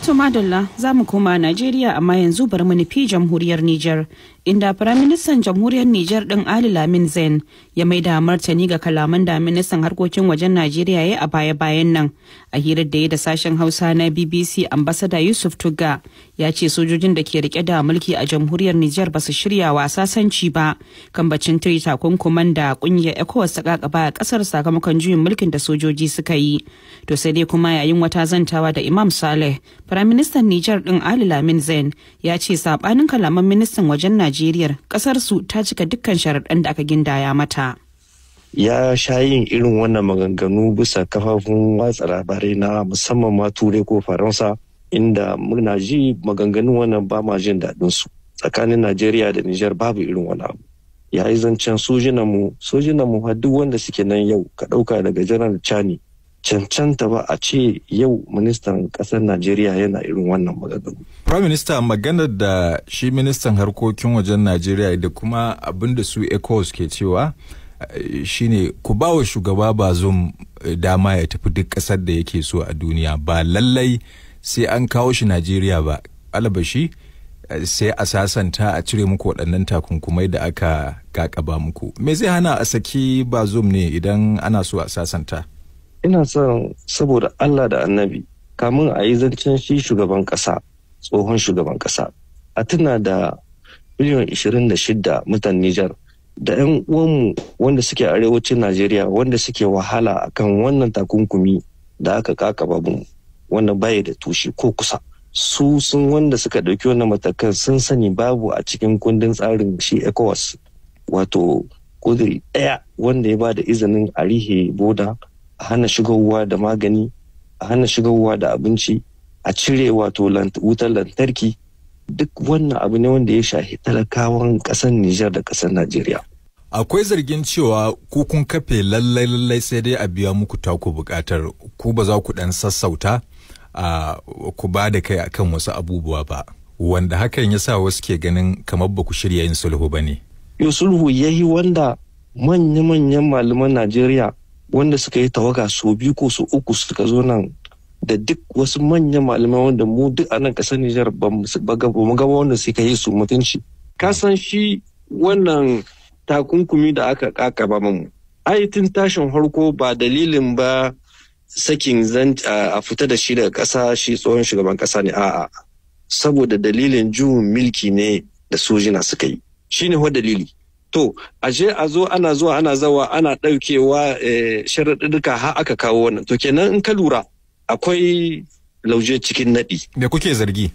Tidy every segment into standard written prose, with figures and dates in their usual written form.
To madalla, za mu koma Najeriya, amma yanzu bari mu nufi jamhuriyar Nijar, inda Firaministan jamhuriyar Nijar ɗin Ali Lamin Zain ya maida martani ga kalaman da ministan harkokin wajen Najeriya ya a baya-bayan nan. A hirar da ya da sashen Hausa na BBC, Ambasada Yusuf Tugga ya ce sojojin da ke rike da mulki a jamhuriyar Nijar ba su shirya wa sasanci ba kan bacin tiri takunkuman da kungiyar ECOWAS ta kakaba a kasar sakamakon juyin mulkin da sojoji suka yi. To sai dai kuma yayin wata zantawa da Imam Saleh, Firaministan Nijar ɗin Ali Lamin Zain ya ce sabanin kalaman ministan wajen Najeriya, kasar su ta cika dukkan sharaɗan da aka gindaya mata. Ya sha yin irin wannan maganganu bisa kafafun watsa labarai na musamman ma Turai ko Faransa, inda muna ji maganganun wannan ba ma jin daɗin su. Tsakanin Najeriya da Nijar babu irin wani abu. Ya yi zancen sojinanmu, sojinanmu har duk wanda suke nan yau, ka ɗauka daga Janar Chani, cancanta ba a ce yau ministan ƙasar Najeriya yana irin wannan maganganu. Prime Minister, maganar da shi ministan harkokin wajen Najeriya da kuma abin da su ECOWAS ke cewa shine ku ba wa shugaba Bazoum dama ya tafi duk ƙasar da yake so a duniya, ba lallai sai an kawo shi Najeriya ba. Alabashi sai a sasanta a cire muku waɗannan takunkumai da aka kakaba muku. Me zai hana a saki Bazoum ne idan ana so a sasanta? Ina son saboda Allah da Annabi, kamun a yi zancen shi shugaban kasa, tsohon shugaban kasa, a tuna da miliyan 26 mutan Nijar da 'yan uwanmu wanda suke arewacin Najeriya wanda suke wahala akan wannan takunkumi da aka kakaba mu, wanda baya da tushe ko kusa. Su sun wanda suka ɗauki wannan matakan sun sani babu a cikin kundin tsarin shi ECOWAS wato kuduri ɗaya wanda ya ba da izinin a rihe boda, a hana shigowa da magani, a hana shigowa da abinci, a cire wato wutar lantarki. Duk wannan abu ne wanda ya shahi talakawan ƙasar Nijar da ƙasar Najeriya. Akwai zargin cewa ku kun kafe lallai lallai sai dai a biya muku taku bukatar, ku ba za ku dan sassauta a ku ba da kai akan wasu abubuwa ba, wanda hakan ya sa wasu ke ganin kamar ba ku shirya yin sulhu ba ne. Yo, sulhu yayi wanda manya-manyan malaman Najeriya wanda suka yi tawaga sau biyu ko sau uku suka zo nan, da duk wasu manyan malamai wanda mu duk a nan kasar Nijar ba mu ga wanda suka yi su mutunci. Ka san shi wannan takunkumi da aka kakaba mu, ai tun tashin harko ba dalilin ba sakin zan a fita da shi daga ƙasa shi tsohon shugaban ƙasa ne, a'a, saboda dalilin juyin milki ne da sojina suka yi, shine wa dalili. To ashe a zo ana zuwa ana zawa ana ɗaukewa sharaɗuɗɗuka har aka kawo wannan. To kenan in ka lura akwai lauje cikin naɗi. Me kuke zargi?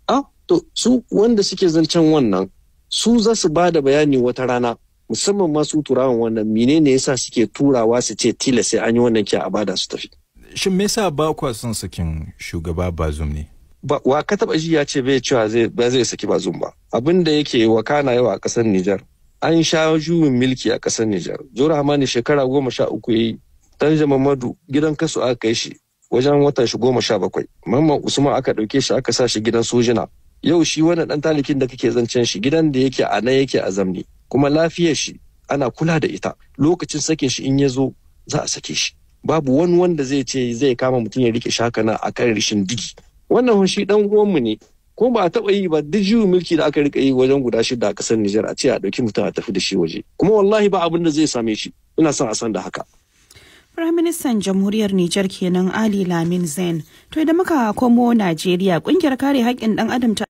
Ah, to su wanda suke zancen wannan su za su ba da bayani wata rana, musamman ma su turawan wannan, menene yasa suke turawa su ce tilas sai an yi wannan kiya a bada su tafi. Shin me yasa ba kwa son sakin shugaba Bazoum ne? Ba wa ka taba ji ya ce bai cewa zai ba zai saki Bazoum ba. Abin da yake wakana yau a ƙasar Nijar, an sha juyin milki a ƙasar Nijar. Jora Hamani shekara 13 yayi, Tanja Mamadu gidan kasu aka kai shi wajen watan shi 17. Mamman Usman aka ɗauke shi aka sa shi gidan sojina. Yau shi wannan ɗan talikin da kake zancen shi, gidan da yake a nan yake a zamne, kuma lafiyar shi ana kula da ita. Lokacin sakin shi in ya zo za a sake shi. Babu wani wanda zai ce zai kama mutum ya rike shaka na a kan rishin digi. Wannan shi ɗan uwanmu ne, ko ba a taɓa yi ba duk juyin mulki da aka rika yi wajen guda shida a ƙasar Nijar a ce a ɗauki mutum a tafi da shi waje. Kuma wallahi ba abin da zai same shi. Ina son a san da haka. Firaministan Jamhuriyar Nijar kenan, Ali Lamin Zain. To idan muka komo Najeriya, kungiyar kare haƙƙin ɗan adam ta